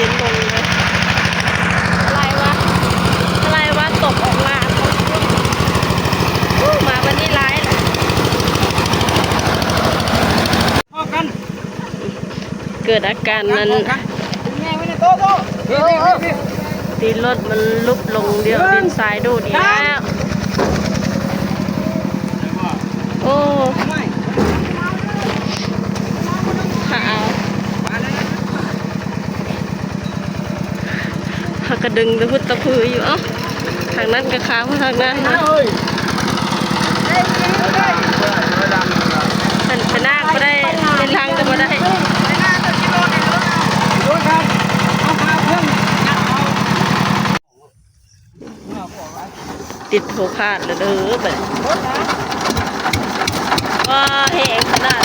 ລົງເລີຍ ໄຫຼວະ ໄຫຼວະ ຕົກອອກມາ. ໂອ້ ໝາບັດນີ້ຫຼາຍລະ ເກີດອາການນັ້ນ ຕີນລົດມັນຫຼຸບລົງ ດຽວດິນຊາຍດູດອີກແລ້ວ. ໂອ້ ຂາວ ຫາກະດຶງຕະພຸດຕະພືຢູ່. ເອົ້າ ທາງນັ້ນກະຄາ ທາງນັ້ນນະ ເປັນ ເປັນໜ້າກະບໍ່ໄດ້ ເປັນຫຼັງກະບໍ່ໄດ້. ຕິດໂທພາດແລ້ວເດີບັດນີ້ ວ້າ ແຮງຂະໜາດ.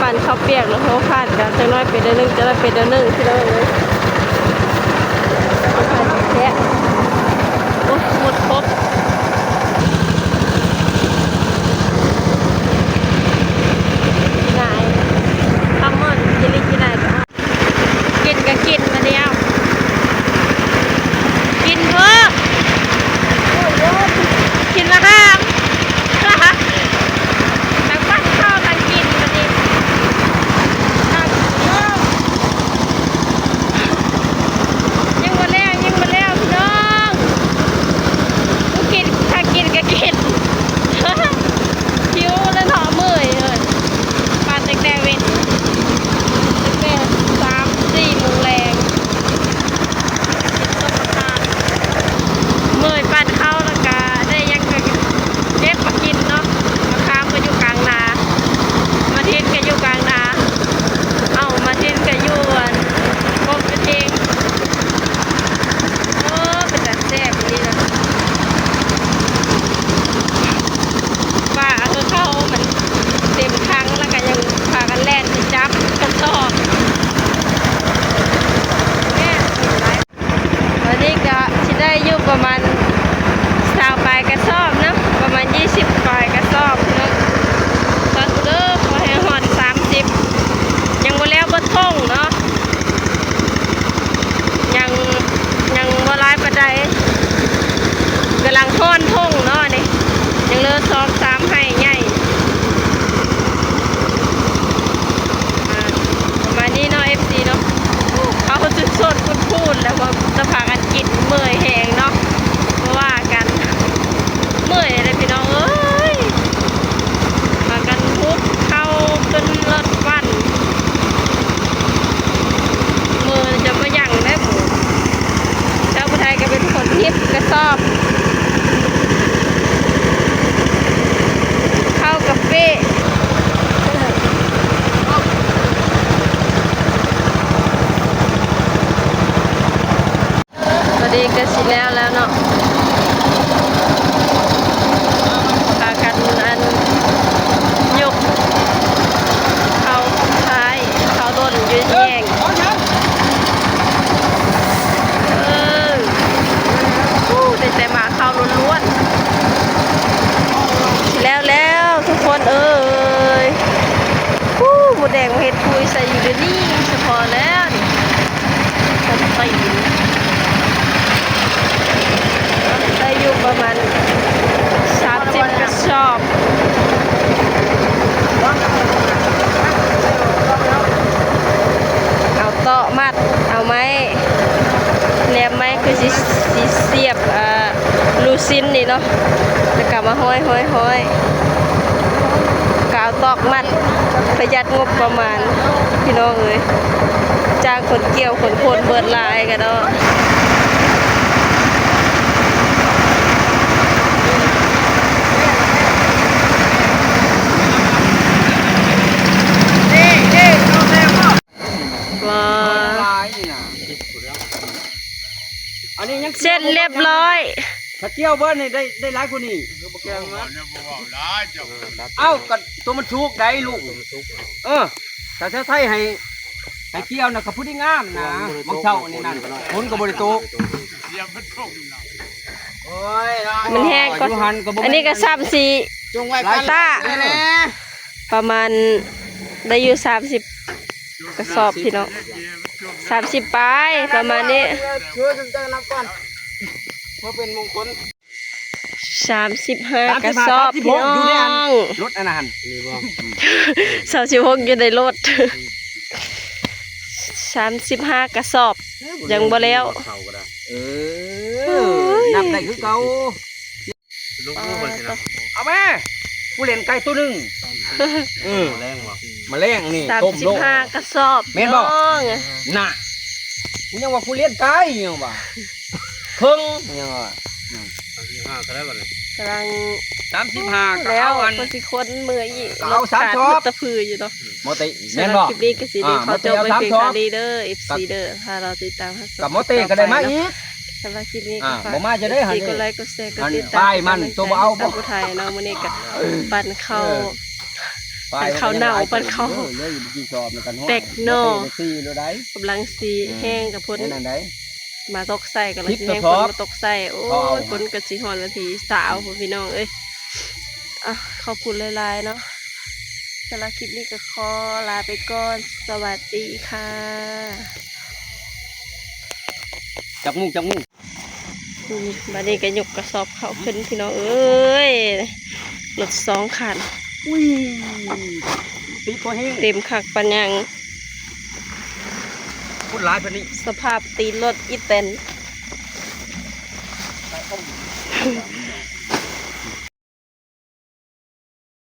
ປັ່ນເຂົ້າປຽກເນາະ ໂທພາດກະຈັກໜ້ອຍເປັນແນວໜຶ່ງ ຈັກໜ້ອຍເປັນແນວໜຶ່ງ ພີ່ນ້ອງເອີຍ. ແຊບ ໂອ້ ໝົດຄົບ ກິນຫຼາຍ ຄຳມ່ອນ ກິນອີກ ກິນຫຼາຍກະ ກິນກະກິນມາແລ້ວ ກິນເພີ້ມ ກິນມາຫ້າມ ທັງປັ້ນເຂົ້າທັງກິນບັດນີ້ ຍັງບໍ່ແລ້ວ ຍັງບໍ່ແລ້ວ ພີ່ນ້ອງ ກິນ ຖ້າກິນກະກິນ ຫິວແລ້ວເນາະ ເມື່ອຍເອີຍ ປານຕັ້ງແຕ່ເວັນ ຕັ້ງແຕ່ສາມສີ່ໂມງແລງ ເມື່ອຍປານເຂົ້າ ແລ້ວກະໄດ້ຫຍັງກະເກັບມາກິນເນາະ ມະຂາມກະຢູ່ກາງນາ ໝາກເຫັດກະຢູ່ກາງນາ ເອົ້າ ໝາກເຫັດກະຢູ່ອັນ ກົກກະເທງ ໂອ້ ເປັນຕາແຊບອີ່ຫຼີນະ ປາເອົາເຂົ້າມັນເຕັມຖັງ ແລ້ວກະຍັງພາກັນແລ່ນໄປຈັບກະສອບ ແມ່ນຫຼາຍ. ຕອນນີ້ກະຊິໄດ້ຢູ່ປະມານຊາວປາຍກະສອບເນາະ ປະມານຊາວປາຍກະສອບເນາະ ສາທຸເດີ ຂໍໃຫ້ຮອດສາມສິບ ຍັງບໍ່ແລ້ວເບິດທົ່ງເນາະ ຍັງ ຍັງບໍ່ຫຼາຍປານໃດ ກຳລັງຮ່ອນທົ່ງເນາະ ອັນນີ້ ຍັງເຫຼືອສອງສາມໄຮ່ໃຫຍ່ ອ່າ ປະມານນີ້ເນາະ ເອັຟຊີ ເນາະ ເຂົາຈົນສົດພຸ້ນໆ ແລ້ວ ແລ້ວພາກັນກິນ ເມື່ອຍແຮງເນາະ ບໍ່ວ່າກັນ ເມື່ອຍເດ້ພີ່ນ້ອງເອີຍ ພາກັນຫຸບເຂົ້າຂຶ້ນລົດປັ່ນ ມືຈະບໍ່ຫຍັງເດ້ ແລ້ວຜູ້ໃດກະເປັນຄົນຫຍິບກະສອບ ເຂົ້າກະເປະ ນີ້ກໍຊິແລ້ວແລ້ວເນາະ ພາກັນອັນຍົກເຂົ້າຂາຍ ເຂົ້າດົນຢູ່ແຍງ ເອີ ໂອ້ ໄດ້ແຕ່ໝາກເຂົ້າລ້ວນໆ ຊິແລ້ວແລ້ວທຸກຄົນເອີຍ ໂອ້ ມົດແດງມາເຮັດປຸຍໃສ່ຢູ່ດຽວນີ້ສະເພາະແລ້ວນີ້. ໄດ້ຢູ່ປະມານສາມສິບກະສອບ ເອົາຕອກມັດ ເອົາໄມ້ ແຫຼມໄມ້ຄືຊິ ຊິສຽບ ເອີ ລູຊິນນີ້ເນາະ ແລ້ວກໍມາຫ້ອຍໆ ກາວຕອກມັດ ປະຢັດງົບປະມານ ພີ່ນ້ອງເອີຍ ຈ້າງຄົນກ່ຽວຄົນໂພນເບິດຫຼາຍກະເນາະ. ວ້າ ອັນນີ້ຍັງ ເສັດລຽບລ້ອຍ ຖ້າກ່ຽວເບິດນີ້ໄດ້ ໄດ້ຫຼາຍກວ່ານີ້ ເອົ້າ ກໍຕົວມັນສຸກໄດ໋ລູກ ເອີ ຖ້າເຈົ້າໃຊ້ໃຫ້ ໃຫ້ກ່ຽວນະ ກໍພໍດີງາມນະ ໝ່ອງເຊົ້ານີ້ນັ້ນ ຝົນກໍບໍ່ໄດ້ຕົກ ມັນແຮງກວ່າ ອັນນີ້ກໍຊ້ຳຊິ ປະມານໄດ້ຢູ່ສາມສິບກະສອບພີ່ນ້ອງ ສາມສິບປາຍປະມານນີ້ ສາມສິບຫ້າກະສອບພີ່ນ້ອງ ລົດອັນນັ້ນ ສາມສິບຫົກຢູ່ໃນລົດ ສາມສິບຫ້າກະສອບ ຍັງບໍ່ແລ້ວ ເອີ ນັບໄດ້ຄືເກົ່າ. ເອົາແມ່ ຜູ້ຫຼິ້ນໄກ່ໂຕໜຶ່ງ ເອີ ມາແລງນີ້ ສາມສິບຫ້າກະສອບ ແມ່ນບໍ່ ນ້ອງ ນະ ກູຍັງວ່າກູລ້ຽງໄກ່ຫຍັງວ່າ ເຄິ່ງຫຍັງວ່າ ສາມສິບຫ້າເທົ່າໃດບັດນີ້ ກຳລັງ ສາມສິບຫ້າກໍເອົາອັນ ເພິ່ນຊິຂົນເມືອອີກ ກໍເອົາສາມສອບ ລົດຕະຜືຢູ່ເນາະ ໝໍເຕ ແມ່ນບໍ່ ສຳລັບຄລິບນີ້ກໍຊິໄດ້ຂໍຈົບໄວ້ພຽງເທົ່ານີ້ເດີ ເອັຟຊີເດີ ຖ້າເຮົາຕິດຕາມຮັບຊົມ ກັບໝໍເຕກໍໄດ້ມາອີກ ສຳລັບຄລິບນີ້ກໍ ອ່າ ຝາກ ບໍ່ມາຈະໄດ້ ເອັຟຊີ ຫັ້ນ ກົດໄລ ກົດແຊ ກົດຕິດຕາມ ປ້າຍມັນ ໃຫ້ ໂຕບໍ່ເອົາ ກະຕິດຕາມ ບໍ່ ສາວຜູ້ໄທເນາະ ມື້ນີ້ກໍ ອ່າ ປັ່ນເຂົ້າ ເອີ ໃສ່ເຂົ້າເນົ່າ ປ້າຍມັນກໍໄດ້ ປັ່ນເຂົ້າ ເອີ ເລີຍຢູ່ທີ່ຊອບນະ ແຕກໜໍ່ ກຳລັງຊິແຫ້ງ ກະຝົນ ມາຕົກໃສ່ ກຳລັງຊິແຫ້ງຝົນມາຕົກໃສ່ ໂອ້ຍ ຝົນກໍຊິຮອດວັນທີຊາວພຸ້ນ ພີ່ນ້ອງເອີຍ ອ່ະ ຂອບຄຸນຫຼາຍໆເນາະ ສຳລັບຄລິບນີ້ກໍຂໍລາໄປກ່ອນ ສະຫວັດດີຄ່ະ ຈັກໂມງ ຈັກໂມງ ອືມ ບາດນີ້ກໍຍົກກະສອບເຂົ້າຂຶ້ນ ພີ່ນ້ອງເອີຍ ລົດສອງຄັນ ອຸ້ຍ ຕິດພໍແຮງ ເຕັມຄັກປານຫຍັງ ຄົນຫຼາຍປານນີ້ ສະພາບຕີນລົດອີແຕນ.